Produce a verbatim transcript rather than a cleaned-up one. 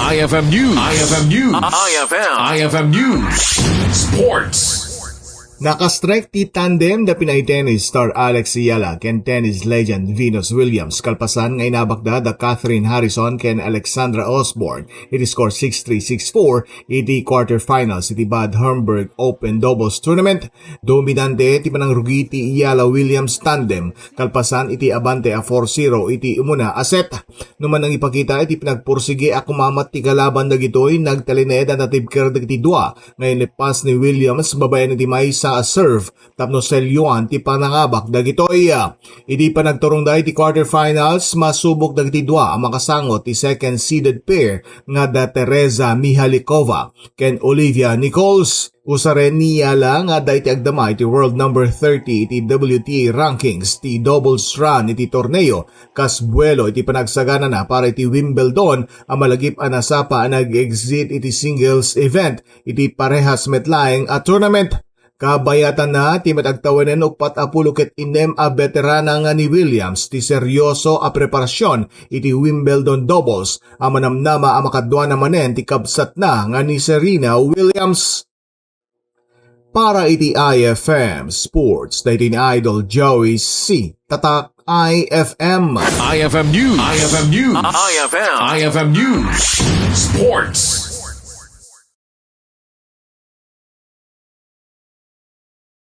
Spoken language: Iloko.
I F M News. I F M News. I F M. I F M News. Sports. Nakastrike ti tandem da pinaay tennis star Alex Eala ken tennis legend Venus Williams kalpasan nga inabakda da Catherine Harrison ken Alexandra Osborne iti score six three, six four iti quarterfinals iti Bad Homburg Open Doubles Tournament. Dominante ti panangrugi ti Eala Williams tandem kalpasan iti abante a four zero iti umuna a set. Numan nangipakita iti pinagpursigi a kumamat ti kalaban dagitoy, nagtalinaed a natibker dagiti dua nga inippas ni Williams babaen iti maysa a serve tapno selyoan ti panangabak dagitoy. Idi panagturongda iti quarterfinals, masubok dagiti dua a makasango ti second seeded pair nga da Teresa Mihalikova ken Olivia Nichols. Usaren ni Eala nga adda iti agdama iti world number thirty iti W T A rankings ti doubles run iti torneo kas buelo iti panagsaganana para iti Wimbledon a malagip a nasapa a nag-exit iti singles event iti parehas met laeng a tournament. Kabayatanna ti met agtawenen uppat a pulo ket innem a beterana nga ni Williams ti seryoso a preparasyon iti Wimbledon doubles a manamnama a makaduana manen ti kabsatna nga ni Serena Williams. Para iti I F M Sports, daytoy ni Idol Joey C. Tatak I F M. I F M News. I F M News. I F M. I F M News. Sports.